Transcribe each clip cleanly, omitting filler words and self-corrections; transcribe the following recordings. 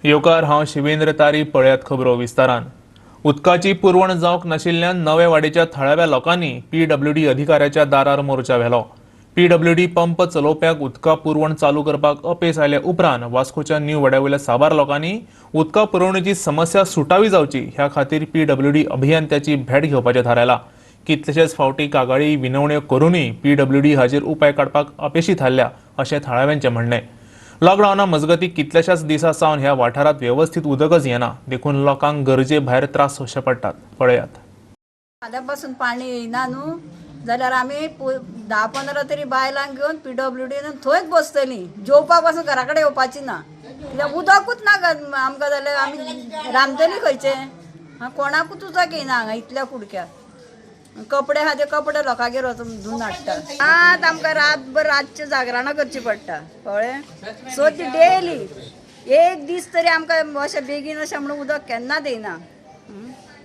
येवकार, हांव शिवेंद्र तारी. पळयात खबरो विस्तारान. उदकाची पुरवण जावंक नाशिल्ल्यान नवे वाडीच्या थळाव्या लोकांनी पीडब्ल्यूडी अधिकाऱ्याच्या दारार मोर्चा व्हेलो. पीडब्ल्यूडी पंप चलोवप्याक उदका पुरवण चालू करपाक अपेस आयल्या उपरांत वास्कोच्या न्यू वाड्यावयल्या साबार लोकांनी उदका पुरवणेची समस्या सुटावी जावची ह्या खातीर पीडब्ल्यूडी अभियंत्याची भेट घेवपाचें थारायलां. कितलेशेच फावटी कागाळी विनवण्यो करूनय पीडब्ल्यूडी हाचेर उपाय काडपाक अपेशी थारल्या अशें थळाव्यांचें म्हणणें. लॉकडावना मजगतीं कितल्याशाच दिसां सावन ह्या वाठारांत वेवस्थीत उदकच येना, देखून लोकांक गरजे भायर त्रास सोंसचे पडटात. पळयात. फाल्यां पासून पाणी येयना न्हू जाल्यार आमी 10-15 तरी बायलांक घेवन पीडब्ल्यूडीन थंयच बसतलीं. जेवपा पासून घरा कडेन येवपाची ना, कित्याक उदकूच ना आमकां. जाल्यार आमी रांदतलीं खंयचें? आं, कोणाकूच उदक येयना हांगा इतल्या कुडक्याक. कपडे आहा ते कपडे लोकांगेर वचून धुवन हाडटा. आतां आमकां रातभर रातचें जागरणां करचीं पडटा, कळ्ळें? सो ती डेली एक दीस तरी आमकां अशें बेगीन अशें म्हणून उदक केन्ना दिना.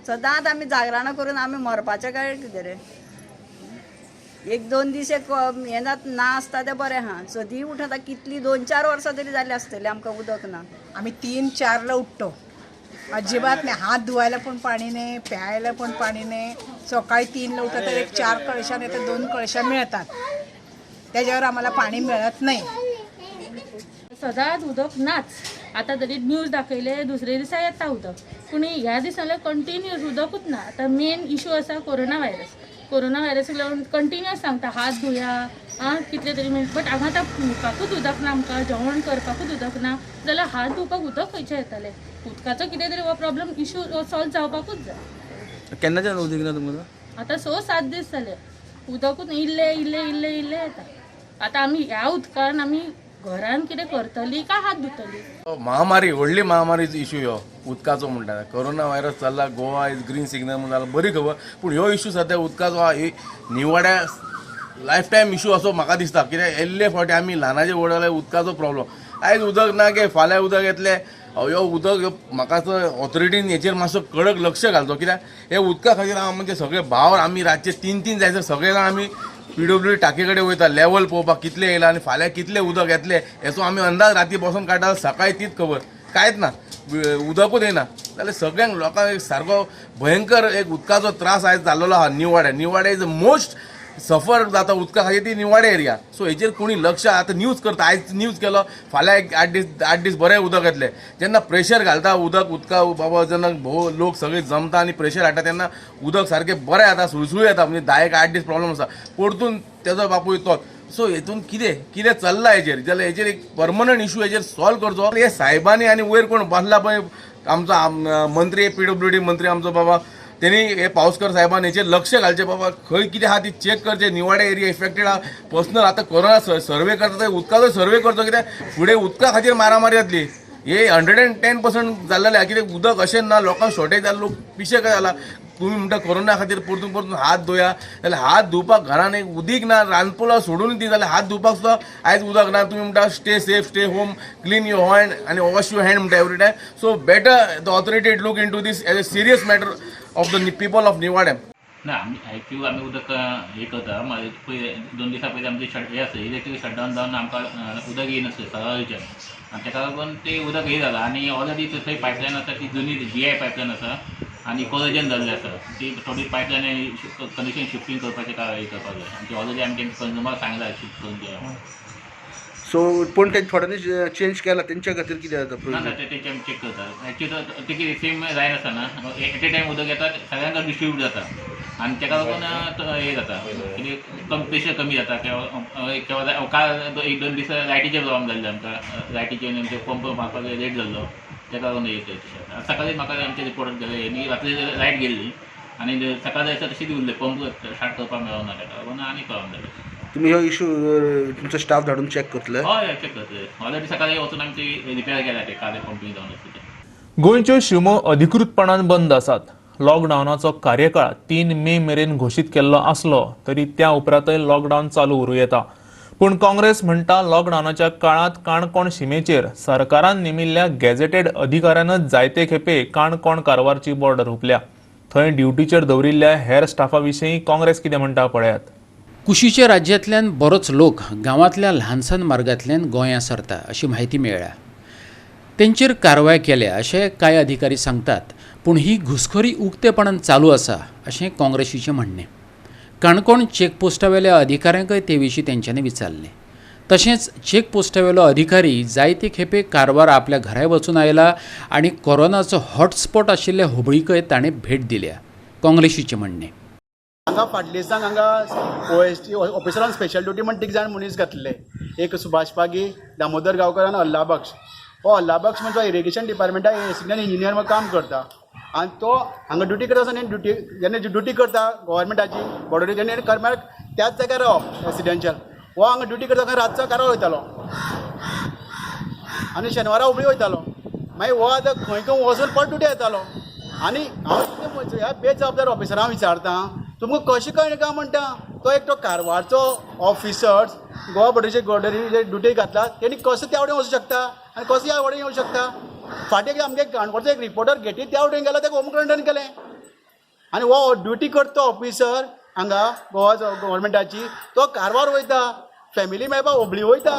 सदांच आमी जागरणां करून आमी मरपाचें काय कितें रे? एक दोन दीस एक येना ना आसता तें बरें आहा. सदीं उठता, कितलीं 2-4 वर्सां तरी जालीं आसतलीं आमकां उदक ना. आम्ही 3-4ला उठतो. अजिबात नाही. हात धुवायला पण पाणी नाही, प्यायला पण पाणी नाही. सकाळी 3ला उठलं तर एक चार कळशा नाही तर दोन कळशा मिळतात. त्याच्यावर आम्हाला पाणी मिळत नाही. सदांच उदक नाच. आतां तरी न्यूज दाखयले, दुसरे दिसा येता उदक, पूण ह्या दिसांनी कंटिन्युअस उदकूच ना. आतां मेन इशू आसा कोरोना व्हायरस. कोरोना व्हायरसाक लागून कंटिन्युअस सांगता, हात धुया आं कितले तरी मिनट, बट हांगा आतां पिवपाकूच उदक ना, आमकां जेवण करपाकूच उदक ना, जाल्यार हात धुवपाक उदक खंयचें येतलें? उदकाचो कितें तरी हो प्रॉब्लम इशू सॉल्व जावपाकूच जाय. केन्नाच्यान उदक ना तुमकां? आतां 6-7 दीस जाले, उदकूच इल्लें इल्लें इल्लें इल्लें येता. आतां आमी ह्या उदकान आमी घरान कितें करतली काय हात धुतली? महामारी, व्हडली महामारीचो इशू ह्यो उदकाचो म्हणटा. कोरोना व्हायरस चल्ला, गोवा is green signal म्हणून जाल्यार बरी खबर, पूण ह्यो इशू सद्या उदकाचो आहा, ही निवाड्या लायफ टायम इशू असो म्हाका दिसता. कित्याक येल्ले फावटी आमी ल्हानाचे व्हड जाले, उदकाचो प्रॉब्लम. आयज उदक ना गे, फाल्यां उदक येतलें. ह्यो उदक ह्यो म्हाका ऑथॉरिटीन हेचेर मातसो कडक लक्ष घालचो, कित्याक हे उदका खातीर हांव म्हणजे सगळे भावर आमी रातचे तीन तीन जायसर सगळे जाण आमी पीडब्ल्यू टाके कडेन वयता लेवल पळोवपाक, कितलें येयलां आनी फाल्यां कितलें उदक येतलें हेचो आमी अंदाज राती बसून काडटा. सकाळी तीच खबर, कांयच ना, उदकूच येना. जाल्यार सगळ्यांक लोकांक एक सारको भयंकर एक उदकाचो त्रास आयज जाल्लो आहा निवाड्या. निवाड्या is most सफर जाता उदका खातीर ती निवाडे एरिया. सो हेचेर कोणी लक्ष, आतां न्यूज करता, आयज न्यूज केलो, फाल्यां एक 8 दीस, 8 दीस बरें उदक येतलें. जेन्ना प्रेशर घालता उदक उदका बाबा, जेन्ना भोव लोक सगळे जमता आनी प्रेशर हाडटा, तेन्ना उदक सारकें बरें येता, सुळसुळी येता. म्हणजे 10 एक 8 दीस प्रॉब्लम आसा, परतून तेजो बापूय तोच. सो हेतून कितें कितें चल्लां हेजेर? जाल्यार हेजेर एक परमनंट इशू हेजेर सॉल्व करचो हे साहेबांनी. आनी वयर कोण बसला पळय आमचो मंत्री, पीडब्ल्यूडी मंत्री आमचो बाबा, तेणी हे पावसकर साहेबान हेचेर लक्ष घालचें बाबा. खंय कितें आहा ती चॅक करचें. निवाडे एरिया इफेक्टेड आहा. पर्सनल आतां कोरोना सर्वे करता थंय उदकाचो सर्वे करचो, कित्याक फुडें उदका खातीर मारामारी जातली. हे 110% जाल्लेलें आहा. कित्याक उदक अशें ना, लोकांक शॉर्टेज जाला, लोक पिशे काय जाला. तुमी म्हणटा कोरोना खातीर परतून परतून हात धुया, जाल्यार हात धुवपाक घरान एक उदीक ना. रांदपुला सोडून दी, जाल्यार हात धुवपाक सुद्दां आयज उदक ना. तुमी म्हणटा stay safe, stay home, clean your hand आनी वॉश your hand म्हणटा every time. So better the authority look into this as a serious matter of the people of Nivade. ना, आमी एक्चुअली आमी उदक हे करता. मागीर पयले 2 दिसां पयलीं आमचें शट हें आसलें, इलेक्ट्रीक शटडावन जावन आमकां उदक येयनासलें सकाळच्यान आनी ताका लागून तें उदक हे जालां. आनी ऑलरेडी थंय पायपलायन आसा, ती जुनी जीआय पायपलायन आसा आनी कोरोजन जाल्लें आसा. ती थोडी पायपलायन कनेक्शन शिफ्टींग करपाचें काय हें करपाक जाय आनी ती ऑलरेडी आमी तेंकां कंज्युमराक सांगलां शिफ्ट करून दिया म्हणून. सो पूण ते थोड्यांनी चेंज केला, तेंच्या खातीर कितें जाता? ना ना, ते तेंचे आमी चॅक करता. एक्चुअली ते कितें सेम जायनासतना एट ए टायम उदक येता, सगळ्यांक डिस्ट्रिब्यूट जाता आनी ताका लागून हे जाता कितें कम प्रेशर कमी जाता किंवा किंवा काल एक दोन दीस लायटीचे प्रॉब्लम जाल्ले आमकां. लायटीचे आमचे पंप मारपाक लेट जाल्लो, ताका लागून हे तशें. सकाळी म्हाका आमचे रिपोर्ट गेले आनी रात्री लायट गेल्ली आनी सकाळ जायसर तशीच उरले, पंप स्टार्ट करपाक मेळना, ताका लागून आनी प्रॉब्लम जाले. तुमी हो इशू तुमचो स्टाफ धाडून चॅक करतले? हय, चॅक करतले. ऑलरेडी सकाळी वचून आमची रिपेर केल्या ते काल पंपींग जावन आसली ते. गोंयच्यो शिमो अधिकृतपणान बंद आसात. लॉकडावनाचो कार्यकाळ 3 मे मेरेन घोशीत केल्लो आसलो तरी त्या उपरांतय लॉकडावन चालू उरूं येता. पूण काँग्रेस म्हणटा, लॉकडावनाच्या काळांत काणकोण शिमेचेर सरकारान नेमिल्ल्या गॅझेटेड अधिकाऱ्यानच जायते खेपे काणकोण कारवारची बॉर्डर हुपल्या. थंय ड्युटीचेर दवरिल्ल्या हेर स्टाफा विशीं काँग्रेस कितें म्हणटा, पळयात. कुशीच्या राज्यांतल्यान बरोच लोक गांवांतल्या ल्हानसान मार्गांतल्यान गोंयां सरता अशी म्हायती मेळ्ळ्या. तेंचेर कारवाय केल्या अशें कांय अधिकारी सांगतात, पूण ही घुसखोरी उक्तेपणान चालू आसा अशें काँग्रेसीचें म्हणणें. काणकोण चॅकपोस्टावेल्या अधिकाऱ्यांकय ते विशीं तेंच्यांनी विचारलें. तशेंच चॅकपोस्टावेलो अधिकारी जायते खेपे कारवार आपल्या घराय वचून आयला आनी कोरोनाचो हॉटस्पॉट आशिल्ल्या हुबळीकय ताणें भेट दिल्या, काँग्रेसीचें म्हणणें. हांगा फाटल्या दिसांक हांगा OST officer on special duty म्हण तीग जाण मनीस घातले, एक सुभाष पागी, दामोदर गांवकर आनी अल्लाबक्ष. हो अल्लाबक्ष म्हणजे तो इरिगेशन डिपार्टमेंटाक सिनियर इंजिनियर म्हण काम करता आनी तो हांगा ड्युटी करता आसतना ड्युटी जेन्ना ड्युटी करता गव्हर्मेंटाची बॉर्डरी तेन्ना करमार त्याच जाग्यार रावप रेसिडेन्शियल. हो हांगा ड्युटी करता आसतना रातचो कारार वयतालो आनी शेनवारा हुबळी वयतालो, मागीर हो आतां खंय खंय वचून परत ड्युटी येतालो. आनी हांव कितें ह्या बेजबाबदार ऑफिसरांक विचारता, तुमकां कशें कळ्ळें काय म्हणटा तो एकटो कारवारचो ऑफिसर्स गोवा बॉर्डरीचे बॉर्डरीचेर ड्युटी घातला तेणी कसो त्या वटेन वचूं शकता आनी कसो ह्या वटेन येवं शकता? फाटीं आमगे काणकोणचो एक रिपोर्टर घेटी त्या वटेन गेलो, ताका होम क्वॉरंटायन केलें. आनी हो ड्युटी करता तो ऑफिसर हांगा गोवा गव्हर्मेंटाची, तो कारवार वयता, फॅमिली मेळपाक हुबळी वयता,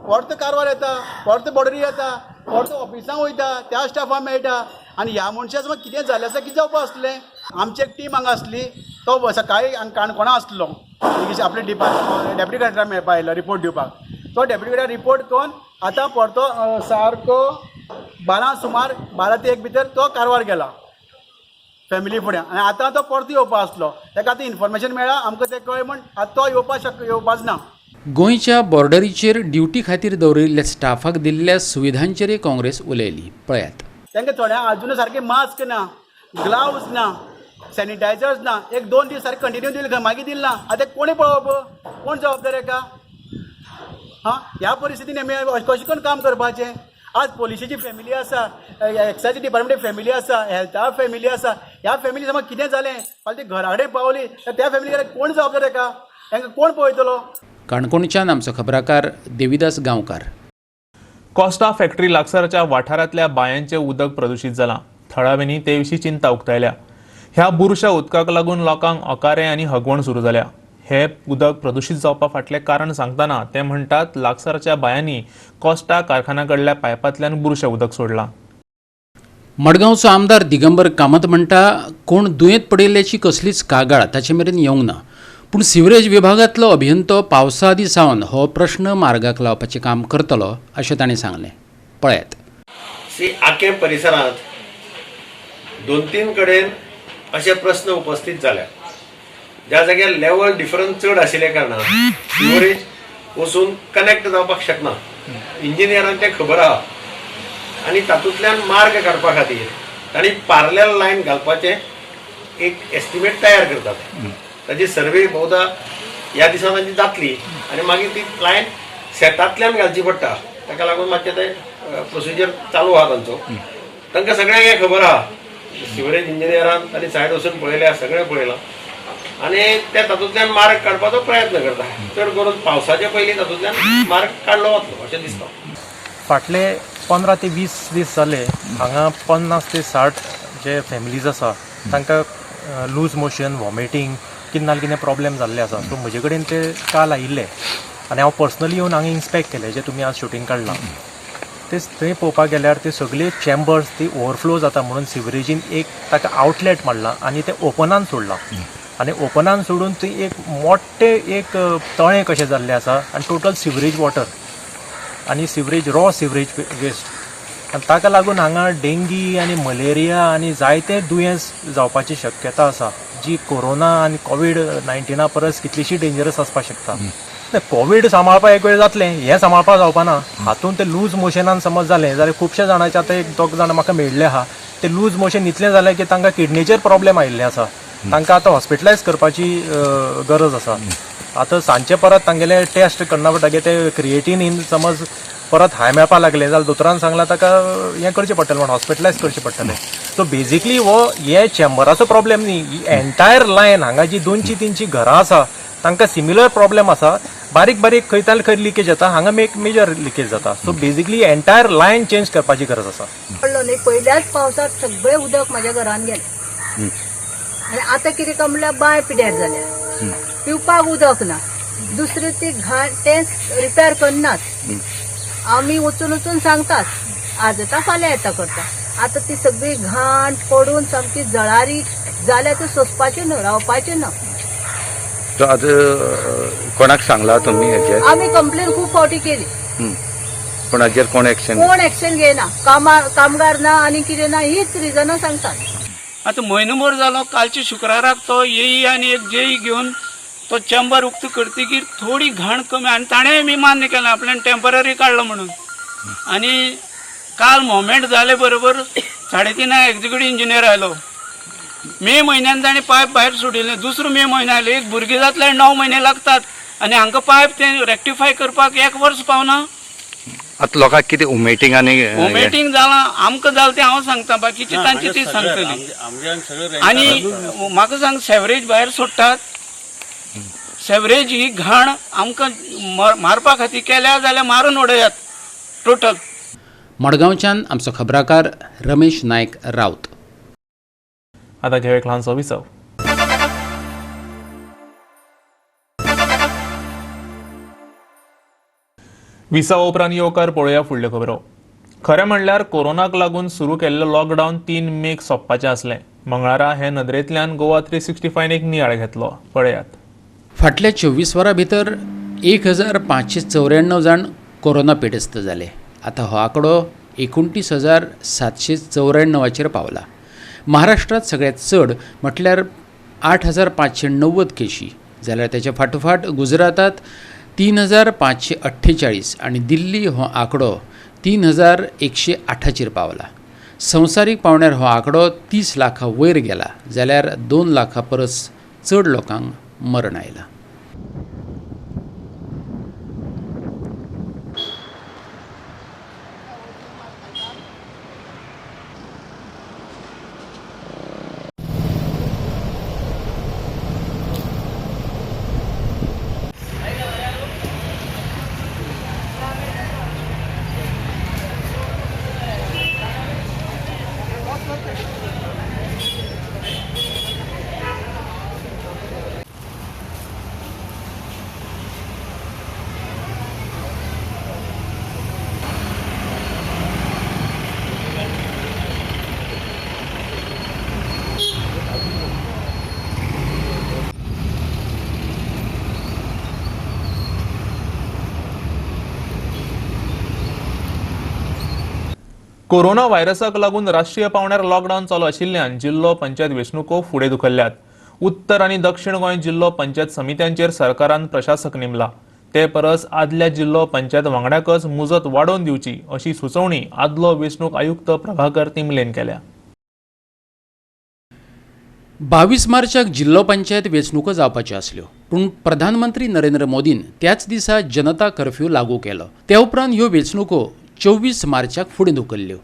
परतो कारवार येता, परतो बॉर्डरी येता, परतो ऑफिसांक वयता, त्या स्टाफाक मेळटा. आनी ह्या मनशाक समज कितें जालें आसल्यार कितें जावपा आसलें? आमची एक टीम हांगा आसली, तो सकाळी काणकोणा आसलो, आपले डिपार्टमेंट डेप्युटी कलेक्टराक मेळपा आयलो रिपोर्ट दिवपाक. तो डेप्युटी कलेक्टर रिपोर्ट करून आतां परतो सारको 12 सुमार 12 ते 1 भितर तो कारवार गेला फॅमिली फुडें, आनी आतां तो परतो येवपा आसलो. ताका आतां इन्फॉर्मेशन मेळ्ळा आमकां तें कळ्ळें म्हण आतां तो येवपाच ना. गोंयच्या बॉर्डरीचेर ड्युटी खातीर दवरिल्ल्या स्टाफाक दिल्ल्या सुविधांचेरय काँग्रेस उलयली, पळयात. तांकां थोड्यांक आजुनूय सारकें मास्क ना, ग्लावज ना, सॅनिटायझर्स ना. एक 2 दीस सारकें कंटिन्यू दिलें, मागीर दिलें ना. आतां कोणें पळोवप, कोण जबाबदार हेका? हां, ह्या परिस्थितीन आमी कशें करून काम करपाचें? आज पोलिसाची फॅमिली आसा, एक्सायज डिपार्टमेंटाची फॅमिली आसा, हेल्था फॅमिली आसा. ह्या फॅमिली समज कितें जालें फाल्यां ती घरा कडेन पावली तर त्या फॅमिली कडेन कोण जबाबदार हेका? तांकां कोण पळयतलो? काणकोणच्यान आमचो खबराकार देविदास गांवकार. कॉस्टा फॅक्टरी लागसारच्या वाठारांतल्या बांयांचें उदक प्रदुशीत जालां. थळाव्यांनी ते विशीं चिंता उक्तायल्या. ह्या बुरशा उदकाक लागून लोकांक ओकारे आनी हगवण सुरू जाल्या. हे उदक प्रदुशीत जावपा फाटलें कारण सांगतना ते म्हणटात, लागसारच्या बांयांनी कॉस्टा कारखाना कडल्या पायपांतल्यान बुरशें उदक सोडलां. मडगांवचो आमदार दिगंबर कामत म्हणटा, कोण दुयेंत पडिल्ल्याची कसलीच कागाळ ताचे मेरेन येवंक ना, पूण सिवरेज विभागांतलो अभियंतो पावसा आदीं सावन हो प्रश्न मार्गाक लावपाचें काम करतलो अशें ताणें सांगलें, पळयात. सी आकें परिसरांत 2-3 कडेन अशे प्रस्न उपस्थित जाल्या, ज्या जाग्यार लेवल डिफरन्स चड आशिल्ल्या कारणान सिवरेज वचून कनेक्ट जावपाक शकना. इंजिनियरांक तें खबर आहा आनी तातूंतल्यान मार्ग काडपा खातीर तांणी पारलल लायन घालपाचें एक एस्टिमेट तयार करतात. ताजी सर्वे बहुदा ह्या दिसान तांची जातली आनी मागीर ती लायन शेतांतल्यान घालची पडटा. ताका लागून मातशें तें प्रोसिजर चालू आहा तांचो. तांकां सगळ्यांक हें खबर आहा. सिवरेज इंजिनियरान तांणी सायड वचून पळयल्या, सगळें पळयलां आनी ते तातूंतल्यान मार्ग काडपाचो प्रयत्न करता. चड करून पावसाचे पयलीं तातूंतल्यान मार्ग काडलो वतलो अशें दिसता. फाटले 15 ते 20 दीस जाले हांगा 50 ते 60 जे फॅमिलीज आसा तांकां लूज मोशन, वॉमिटींग कितें ना कितें प्रॉब्लेम जाल्ले आसा. सो म्हजे कडेन ते काल आयिल्ले आनी हांव पर्सनली येवन हांगा इन्स्पेक्ट केले, जे तुमी आज शुटींग काडलां ते. थंय पळोवपाक गेल्यार ते सगळे चेंबर्स ती ओवरफ्लो जाता म्हणून सिवरेजीन एक ताका आवटलेट मारला आनी ते ओपनान सोडलां आनी ओपनान सोडून थंय एक मोठें एक तळें कशें जाल्लें आसा आनी टोटल सिवरेज वॉटर आनी सिवरेज, रॉ सिवरेज वेस्ट, आनी ताका लागून हांगा डेंगी आनी मलेरिया आनी जायते दुयेंस जावपाची शक्यता आसा, जी कोरोना आनी कोवीड 19 परस कितलीशी डेंजरस आसपाक शकता. कोवीड सांबाळपाक एक वेळ जातलें, हें सांबाळपाक जावपाना. हातूंत ते लूज मोशनान समज जालें जाल्यार खुबशे जाणांचे आतां एक दोग जाणां म्हाका मेळिल्ले आहा, ते लूज मोशन इतलें जालें की तांकां किडनीचेर प्रॉब्लेम आयिल्ले आसा, तांकां आतां हॉस्पिटलायज करपाची गरज आसा. आतां सांजचे परत तांगेले टेस्ट करना पडटा, ते क्रिएटीन समज परत हाय मेळपाक लागले जाल्यार दोतोरान सांगलां ताका हें करचें पडटलें म्हण, हॉस्पिटलायज करचें पडटलें. सो बेजिकली हो हे चेंबराचो प्रॉब्लेम न्ही, ही एंटायर लायन हांगा जी 200-300 घरां आसा तांकां सिमिलर प्रॉब्लेम आसा. बारीक बारीक खंय ताल खंय लिकेज जाता, हांगा मेजर लिकेज जाता. So basically entire line change करपाची गरज आसा. पडलो न्ही पयल्याच पावसाक सगळें उदक म्हाज्या घरान गेलें आनी आतां कितें काय म्हणल्यार बांय पिड्यार जाल्या, पिवपाक उदक ना. दुसरें ती घाण तें रिपेर करनात, आमी वचून वचून सांगतात. आज येता फाल्यां येता करता. आतां ती सगळी घाण पडून सामकी जळारी जाल्या, ती सोंसपाची न्हू, रावपाची ना. सो आतां कोणाक सांगला तुमी हेचेर? आमी कंप्लेन खूब फावटी केली. पूण हाजेर कोण एक्शन? कोण एक्शन घेयना. कामगार ना आनी कितें ना, हीच रिजनां सांगतात. आतां म्हयनोभर जालो, कालच्या शुक्राराक तो येई आनी एक जेई घेवन तो चेंबर उक्तो करतकीर थोडी घाण कमी, आनी ताणें बी मान्य केलें आपल्यान टेंपररी काडलो म्हणून. आनी काल मोमेंट जाले बरोबर 3:30 एक्झिक्युटीव इंजिनियर आयलो. मे म्हयन्यान ताणें पायप भायर सोडिल्लें, दुसरो मे म्हयनो आयलो. एक भुरगें जातल्यार 9 म्हयने लागतात आनी हांकां पायप तें रेक्टिफाय करपाक 1 वर्स पावना. आतां लोकांक कितें उमेटींग आनी वोमेटींग जालां, आमकां जालें तें हांव सांगता, बाकीचे तांची ती सांगतली. आनी म्हाका सांग, सेवरेज भायर सोडटात, सेवरेज ही घाण आमकां मारपा खातीर केल्या जाल्यार मारून उडयात टोटल. मडगांवच्यान आमचो खबराकार रमेश नायक राऊत. आतां घेवया एक ल्हानसो विसव. विसवा उपरांत येवकार पळोवया फुडल्यो खबरो. खरें म्हणल्यार कोरोनाक लागून सुरू केल्लें लॉकडावन 3 मेक सोंपपाचें आसलें. मंगळारा हे नदरेंतल्यान गोवा 365 एक नियाळ घेतलो, पळयात. फाटल्या 24 वरां भितर 1594 जाण कोरोना पिडेस्त जाले. आतां हो आंकडो 29794 पावला. महाराष्ट्रांत सगळ्यांत चड म्हटल्यार 8590 केशी, जाल्यार तेच्या फाटोफाट गुजरातांत 3548 आनी दिल्ली हो आंकडो 3108 पावला. संवसारीक पावंड्यार हो आंकडो 30 लाखां वयर गेला, जाल्यार 2 लाखां परस चड लोकांक मरण आयलां. कोरोना व्हायरसाक लागून राष्ट्रीय पावंड्यार लॉकडावन चालू आशिल्ल्यान जिल्लो पंचायत वेंचणुको फुडें धुकल्ल्यात. उत्तर आनी दक्षिण गोंय जिल्लो पंचायत समित्यांचेर सरकारान प्रशासक नेमला. ते परस आदल्या जिल्लो पंचायत वांगड्याकच मुजत वाडोवन दिवची अशी सुचोवणी आदलो वेंचणूक आयुक्त प्रभाकर तिमलेन केल्या. 22 मार्चाक जिल्लो पंचायत वेंचणुको जावपाच्यो आसल्यो, पूण प्रधानमंत्री नरेंद्र मोदीन त्याच दिसा जनता कर्फ्यू लागू केलो. त्या उपरांत ह्यो वेंचणुको 24 मार्चाक फुडें धुकल्ल्यो.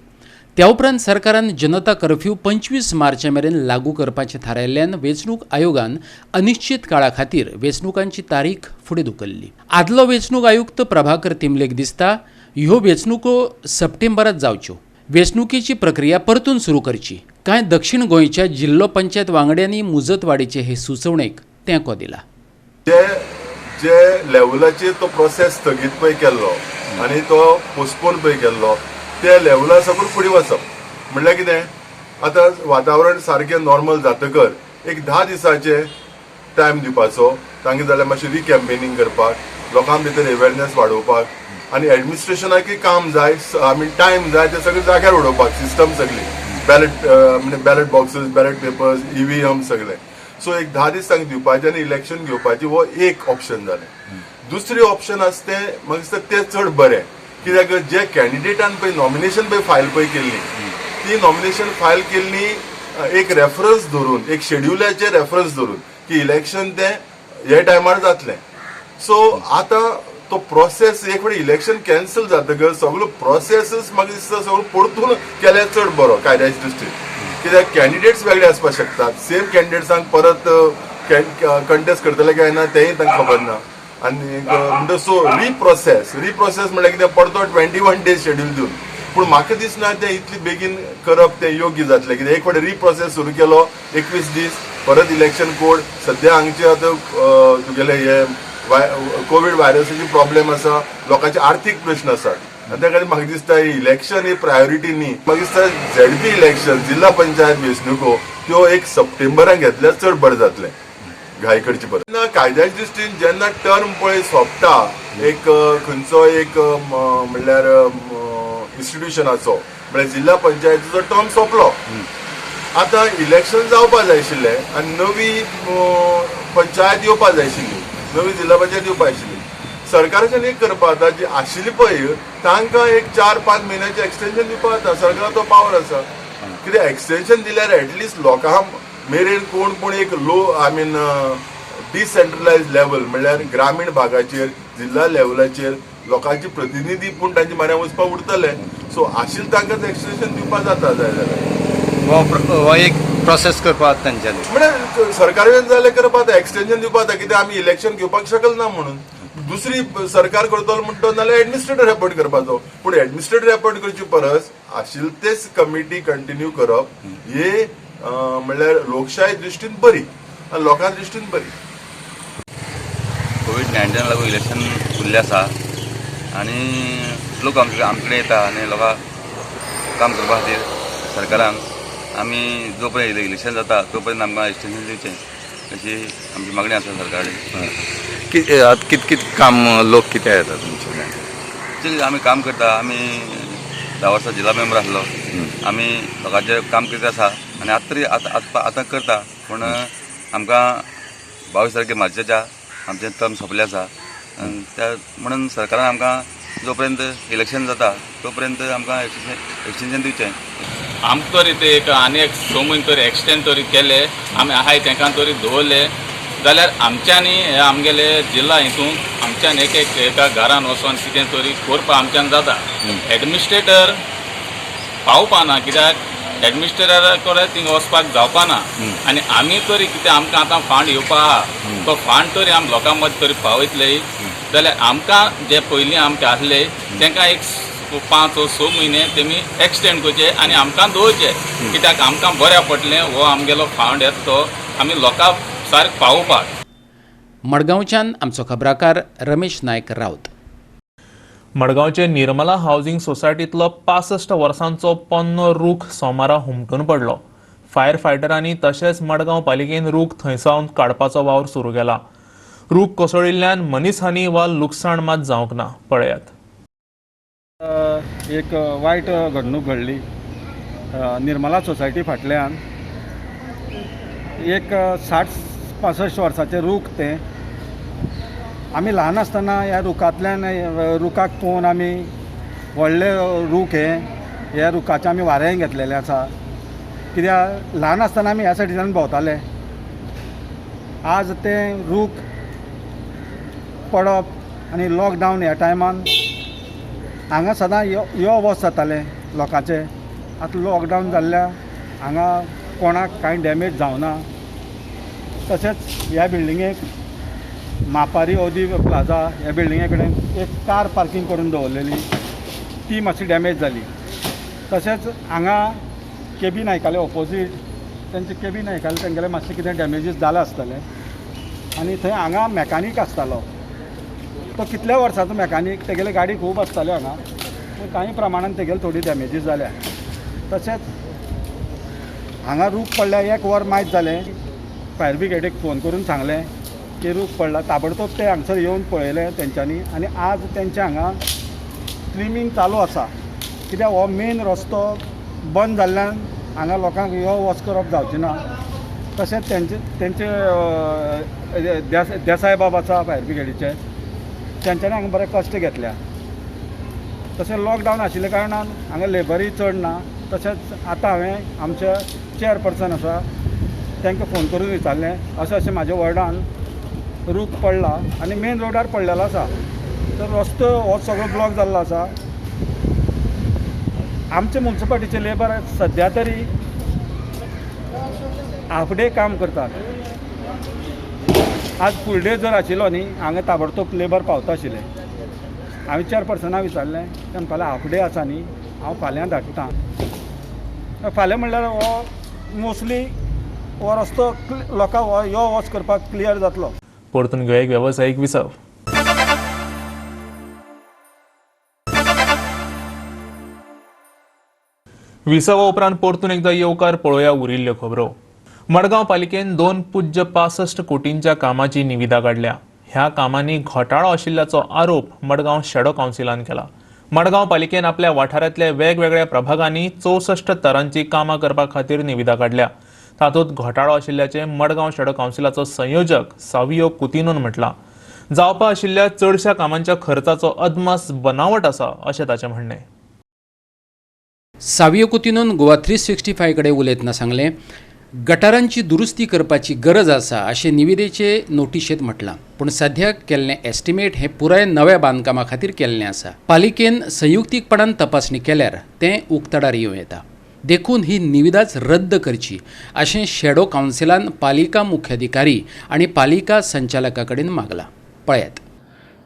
त्या उपरांत सरकारान जनता कर्फ्यू 25 मार्चा मेरेन लागू करपाचें थारायल्ल्यान वेंचणूक आयोगान अनिश्चित काळा खातीर वेंचणुकांची तारीख फुडें धुकल्ली. आदलो वेंचणूक आयुक्त प्रभाकर तिमलेक दिसता ह्यो वेंचणुको सप्टेंबरांत जावच्यो, वेंचणुकेची प्रक्रिया परतून सुरू करची. कांय दक्षिण गोंयच्या जिल्लो पंचायत वांगड्यांनी मुजतवाडीचे हे सुचोवणेक तेंको दिला. जे जे लेवलाचेर तो प्रोसेस स्थगीत पळय केल्लो आनी तो पोस्टपोन पळय केल्लो त्या लेवला साकून फुडें वचप म्हणल्यार कितें, आतां वातावरण सारकें नॉर्मल जातकर एक 10 दिसांचे टायम दिवपाचो तांकां, जाल्यार मातशें रिकॅम्पेनींग करपाक, लोकां भितर अवेरनेस वाडोवपाक आनी एडमिनिस्ट्रेशनाकय काम जाय, I mean time जाय ते सगळें जाग्यार उडोवपाक, सिस्टम सगळी बॅलेट म्हणजे ballot boxes, ballot papers, EVM सगळें. सो एक 10 दीस तांकां दिवपाचें आनी इलेक्शन घेवपाची हो एक ऑप्शन जालें. दुसरें ऑप्शन आसा तें म्हाका दिसता तें चड बरें, कित्याक जे कॅन्डिडेटान पळय नॉमिनेशन पळय फायल पळय केल्ली ती नॉमिनेशन फायल केल्ली एक रेफरन्स धरून, एक शेड्युलाचेर रेफरन्स धरून की इलेक्शन तें हे टायमार जातलें. सो आतां तो प्रोसेस एक फावटी इलेक्शन कॅन्सल जातकच सगळो प्रोसेसच म्हाका दिसता सगळो परतून केल्यार चड बरो कायद्याच्या दृश्टीन, कित्याक कॅन्डिडेट्स वेगळे आसपाक शकतात, सेम कॅन्डिडेट्सांक परत कंटेस्ट करतले काय ना तेंय तांकां खबर ना. आनी म्हणटा सो रिप्रोसेस म्हणल्यार कितें, परतो 21 डेज शेड्यूल दिवन, पूण म्हाका दिसना तें इतले बेगीन करप तें योग्य जातलें, कित्याक एक फावटी रिप्रोसेस सुरू केलो 21 दीस परत इलेक्शन कोड, सद्या हांगचे आतां तुगेले हे कोवीड व्हायरसाचे प्रॉब्लेम आसा, लोकांचे आर्थीक प्रश्न आसात. आनी त्या खातीर म्हाका दिसता इलेक्शन ही प्रायोरिटी न्ही. म्हाका दिसता झेडपी इलेक्शन, जिल्हा पंचायत वेंचणुको त्यो एक सप्टेंबराक घेतल्यार चड बरें जातलें, घाय करची परस. जेन्ना कायद्याच्या दृश्टीन जेन्ना टर्म पळय सोंपता एक खंयचो एक म्हणल्यार इन्स्टिट्युशनाचो, म्हळ्यार जिल्हा पंचायतीचो टर्म सोंपलो, आतां इलेक्शन जावपा जाय आशिल्लें आनी नवी पंचायत येवपा जाय आशिल्ली, नवी जिल्हा पंचायत येवपा आशिल्ली. सरकाराच्यान एक करपा जाता, जी आशिल्ली पळय तांकां एक 4-5 म्हयन्याचें एक्सटेन्शन दिवपा जाता. सरकाराचो पावर आसा. कित्याक एक्सटेन्शन दिल्यार एटलिस्ट लोकां मेरेन कोण पूण एक low I mean decentralise level म्हणल्यार ग्रामीण भागाचेर जिल्हा लेवलाचेर लोकांची प्रतिनिधी पूण तांचे म्हऱ्यान वचपाक उरतले. सो आशिल्ले तांकांच एक्सटेन्शन दिवपाक जाता जाय जाल्यार हो एक प्रोसेस करपाक तांच्यांनी म्हळ्यार सरकारान जाल्यार करपाक जाता, एक्सटेन्शन दिवपाक जाता. कित्याक आमी इलेक्शन घेवपाक शकना म्हणून दुसरी सरकार करतलो म्हणटा नाल्यार एडमिनिस्ट्रेटर अपॉयंट करपाचो. पूण एडमिनिस्ट्रेटर अपॉयंट करचे परस आशिल्ले तेच कमिटी कंटिन्यू करप हे म्हणल्यार लोकशाय दृश्टीन बरी आनी लोकां दृश्टीन बरी. कोवीड-19 लागून इलेक्शन उरलें आसा आनी लोक आमचे कडेन येता आनी लोकांक काम करपा खातीर सरकारान आमी जो पर्यंत इलेक्शन जाता तो पर्यंत आमकां एक्सटेन्शन दिवचें अशी आमची मागणी आसा सरकारा कडेन. कित कित काम लोक कितें येता तुमचे कडेन? आमी काम करता. आमी 10 वर्सां जिल्हा मेंबर आसलो, आमी लोकांचें काम करीत आसा आनी आतां तरी आतां करता. पूण आमकां 22 तारखे मार्चाच्या आमचें टर्म सोंपलें आसा त्या म्हणून सरकारान आमकां जो पर्यंत इलेक्शन जाता तो पर्यंत आमकां एक्सटेन्शन दिवचें. आमकां तरी ते एक आनी एक 6 म्हयने तरी एक्सटेंड तरी केले, आमी आहाय तेंकां तरी दवरले जाल्यार आमच्यांनी हे आमगेले जिल्हा हितून आमच्यान एक एक एका घरान वचोन कितें तरी करपा आमच्यान जाता. एडमिनिस्ट्रेटर पावपा ना, कित्याक एडमिनिस्ट्रेटरा कडेन थिंगा वचपाक जावपा ना. आनी आमी तरी कितें आमकां आतां फंड येवपा आहा तो फंड तरी आमी लोकां मदीं तरी पावयतले जाल्यार आमकां जे पयलीं आमचे आसले तांकां एक 5 o 6 म्हयने तेमी एक्सटेंड करचे आनी आमकां दवरचे, कित्याक आमकां बऱ्या पडलें हो आमगेलो फंड येता तो आमी लोकां सारक पावोवपाक. मडगांवच्यान आमचो खबराकार रमेश नायक राऊत. मडगांवचे निर्मला हावसिंग सोसायटींतलो 65 वर्सांचो पोन्नो रूख सोमारा हुमटून पडलो. फायर फायटरांनी तशेंच मडगांव पालिकेन रूख थंयसावन काडपाचो वावर सुरू केला. रूख कोसळिल्ल्यान मनीसहानी वा लुकसाण मात जावंक ना. पळयात. एक वायट घडणूक घडली निर्मला सोसायटी फाटल्यान. एक 60-65 वर्साचे रूख ते. आमी ल्हान आसतना ह्या रुखांतल्यान रुखाक पळोवन आमी व्हडले रूख हे ह्या रुखाचें आमी वारेंय घेतलेलें आसा. कित्याक ल्हान आसतना आमी ह्या सायडीच्यान भोंवताले. आज ते रूख पडप आनी लॉकडावन ह्या टायमान हांगा सदां यो वच जातालें लोकांचें. आतां लॉकडावन जाल्ल्या हांगा कोणाक कांय डॅमेज जावना. तशेंच ह्या बिल्डिंगेक मापारी ओदी प्लाजा ह्या बिल्डिंगे कडेन एक कार पार्कींग करून दवरलेली ती मातशी डॅमेज जाली. तशेंच हांगा केबी नायकाले ऑपोजीट तेंचे केबी नायकाले तेंगेले मातशें कितें डॅमेजीस जालां आसतलें. आनी थंय हांगा मॅकानीक आसतालो तो कितल्या वर्सांचो मॅकानीक, तेगेले गाडी खूब आसताल्यो हांगा, पूण कांय प्रमाणान तेगेले थोडी डॅमेजीस जाल्या. तशेंच हांगा रूख पडल्या 1 वर मायज जालें. फायर ब्रिगेडीक फोन करून सांगलें की रूख पडला, ताबडतोब ते हांगसर येवन पळयलें तेंच्यांनी आनी आज तेंचे हांगा ट्रिमींग चालू आसा. कित्याक हो मेन रस्तो बंद जाल्ल्यान हांगा लोकांक यो वच करप जावचें ना. तशेंच तेंचे तेंचे देसाय बाब आसा फायर ब्रिगेडीचे, तेंच्यांनी हांगा बरे कश्ट घेतल्या. तशें लॉकडावन आशिल्ल्या कारणान हांगा लेबरूय चड ना. तशेंच आतां हांवें आमचे चेअरपर्सन आसा तांकां फोन करून विचारलें अशें अशें म्हाज्या वॉर्डान रूख पडला आनी मेन रोडार पडलेलो आसा, तर रस्तो हो सगळो ब्लॉक जाल्लो आसा. आमचे मुन्सिपालिटीचे लेबर सद्या तरी हाफ डे काम करतात. आज फूल डे जर आशिल्लो न्ही हांगा ताबडतोब लेबर पावता आशिल्ले. हांवें चेअरपर्सनाक विचारलें, ते म्हणपाले हाफ डे आसा न्ही, हांव फाल्यां धाडटा. फाल्यां म्हणल्यार हो मोस्टली हो रस्तो लोकांक हो यो वच करपाक क्लियर जातलो. परतून घेवया एक वेवसायीक विसव. विसवा उपरांत परतून एकदा येवकार पळोवया उरिल्ल्यो खबरो. मडगांव पालिकेन 2.65 कोटींच्या कामाची निविदा काडल्या. ह्या कामांनी घोटाळो आशिल्ल्याचो आरोप मडगांव शॅडो कावन्सिलान केला. मडगांव पालिकेन आपल्या वाठारांतल्या वेगवेगळ्या प्रभागांनी 64 तरांची कामां करपा खातीर निविदा काडल्या. तातूंत घोटाळो आशिल्ल्याचें मडगांव शॅडो कावन्सिलाचो संयोजक सावियो कुतिनोन म्हटलां. जावपा आशिल्ल्या चडशा कामांच्या खर्चाचो अदमास बनावट आसा अशें ताचें म्हणणें. सावियो कुतिनोन गोवा 365 कडेन उलयतना सांगलें, गटारांची दुरुस्ती करपाची गरज आसा अशें निविदेचे नोटिशेंत म्हटलां, पूण सध्या केल्लें एस्टिमेट हें पुराय नव्या बांदकामा खातीर केल्लें आसा. पालिकेन संयुक्तीकपणान तपासणी केल्यार तें उक्ताडार येवं येता, देखून ही निविदाच रद्द करची अशें शॅडो कावन्सिलान पालिका मुख्याधिकारी आनी पालिका संचालका कडेन मागलां. पळयात.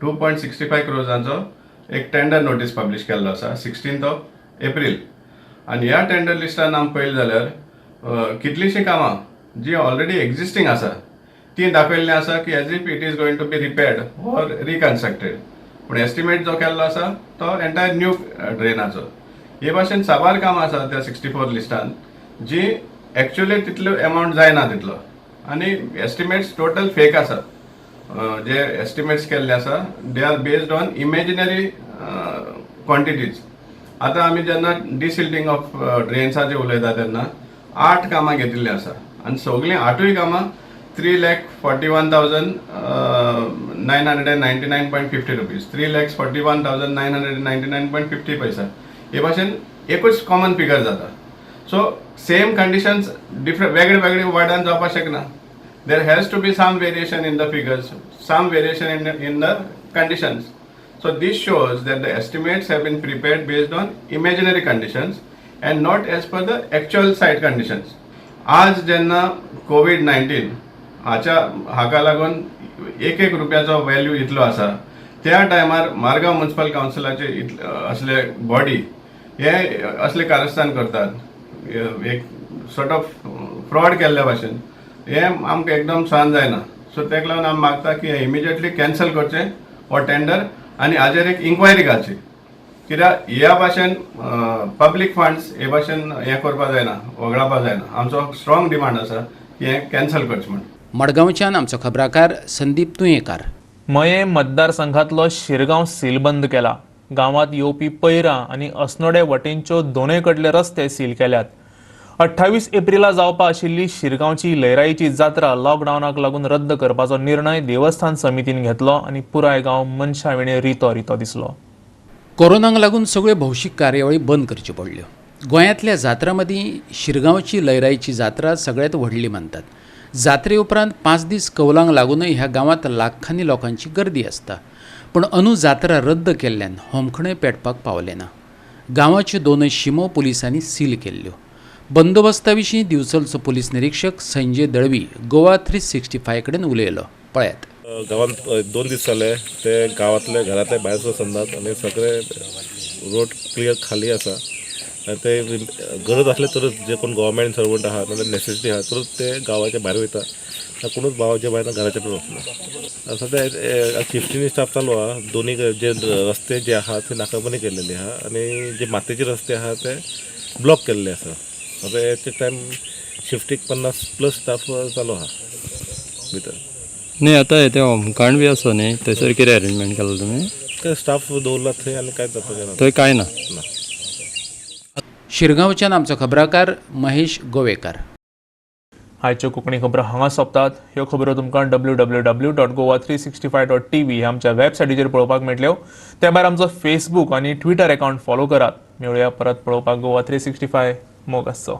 2.65 क्रोजांचो एक टेंडर नोटीस पब्लिश केल्लो आसा 16 एप्रील आनी ह्या टेंडर लिस्टान आमी पळयलें जाल्यार कितलींशीं कामां जी ऑलरेडी एक्झिस्टींग आसा ती दाखयल्लीं आसा की as if it is going to be repaired or reconstructed, पूण एस्टिमेट जो केल्लो आसा तो एंटायर न्यू ड्रेनाचो. हे भाशेन साबार कामां आसा त्या 64 लिस्टान जी एक्चुअली तितलो एमावंट जायना तितलो आनी एस्टिमेट्स टोटल फेक आसा. जे एस्टिमेट्स केल्ले आसा they are based on imaginary quantities. आतां आमी जेन्ना डिसिल्टींग ऑफ ड्रेन्साचेर उलयता तेन्ना 8 कामां घेतिल्लीं आसा आनी सगळीं 8 कामां 3,41,999.50 रुपीज, 3,41,999.50 पैसा हे भाशेन एकूच कॉमन फिगर जाता. सो सेम कंडिशन्स डिफरंट वेगळे वेगळे वार्डान जावपाक शकना. There has to be some variation in the figures, some variation in the conditions. So this shows that the estimates have been prepared based on imaginary conditions and not as per the actual site conditions. आज जेन्ना कोवीड-19 हाच्या हाका लागून एक एक रुपयाचो value इतलो आसा त्या टायमार मारगांव म्युनिसिपल कावन्सिलाचे असले बॉडी हे असले कारस्थान करतात, एक सॉर्ट ऑफ फ्रॉड केल्ल्या भाशेन, हे आमकां एकदम सहन जायना. सो तेका लागून आमी मागता की इमिजिएटली कॅन्सल करचें हो टेंडर आनी हाजेर एक इन्क्वायरी घालची, कित्याक ह्या भाशेन पब्लीक फंड्स हे भाशेन हें करपाक जायना, वगडावपाक जायना. आमचो स्ट्रॉंग डिमांड आसा की हें कॅन्सल करचें म्हूण. मडगांवच्यान आमचो खबराकार संदीप तुयेंकार. मयें मतदारसंघातलो शिरगांव सीलबंद केला. गांवांत येवपी पैरा आनी अस्नोडे वटेनच्यो दोनूय कडले रस्ते सील केल्यात. 28 एप्रिला जावपा आशिल्ली शिरगांवची लयराईची जात्रा लॉकडावनाक लागून रद्द करपाचो निर्णय देवस्थान समितीन घेतलो आनी पुराय गांव मनशाविणे रितो रितो दिसलो. कोरोनाक लागून सगळ्यो भौशीक कार्यावळी बंद करच्यो पडल्यो. गोंयांतल्या जात्रां मदीं शिरगांवची लयराईची जात्रा सगळ्यांत व्हडली मानतात. जात्रे उपरांत 5 दीस कौलांक लागूनय ह्या गांवांत लाखांनी लोकांची गर्दी आसता, पूण अंदू जात्रा रद्द केल्ल्यान होमखणय पेटपाक पावलें ना. गांवाच्यो दोनय शिमो पुलिसांनी सील केल्ल्यो. बंदोबस्ता विशीं दिवचलचो पुलीस निरीक्षक संजय दळवी गोवा 365 कडेन उलयलो. पळयात. गांवांत 2 दीस जाले ते गांवांतले घरांतले भायर सरनात आनी सगळे रोड क्लियर खाली आसा आनी ते गरज आसले तरच जे कोण गव्हर्मेंट सर्वंट आहा नाल्यार नेसेसिटी आहा तरच ते गांवाच्या भायर वयता, कोणूच गांवाच्या भायर घराच्या भायर वचना. सद्या शिफ्टींनी स्टाफ चालू आहा. दोनी जे रस्ते जे आहा ते नाकाबंदी केल्लेली आहा आनी जे मातयेचे रस्ते आहा ते ब्लॉक केल्ले आसा. आतां एट ए टायम शिफ्टीक 50 प्लस स्टाफ चालू आहा भितर. न्ही आतां तें होमकांड बी आसा न्ही, थंयसर कितें अरेंजमेंट केलां तुमी? ते स्टाफ दवरला थंय आनी कांयच जावपाचें ना थंय, कांय ना. शिरगांवच्यान आमचो खबराकार महेश गोवेकार. आयच्यो कोंकणी खबरो हांगा सोंपतात. ह्यो खबरो तुमकां www.goa365.tv ह्या आमच्या वेबसायटीचेर पळोवपाक मेळटल्यो. ते भायर आमचो फेसबूक आनी ट्विटर अकावंट फॉलो करात. मेळुया परत पळोवपाक गोवा 365. मोग आसचो.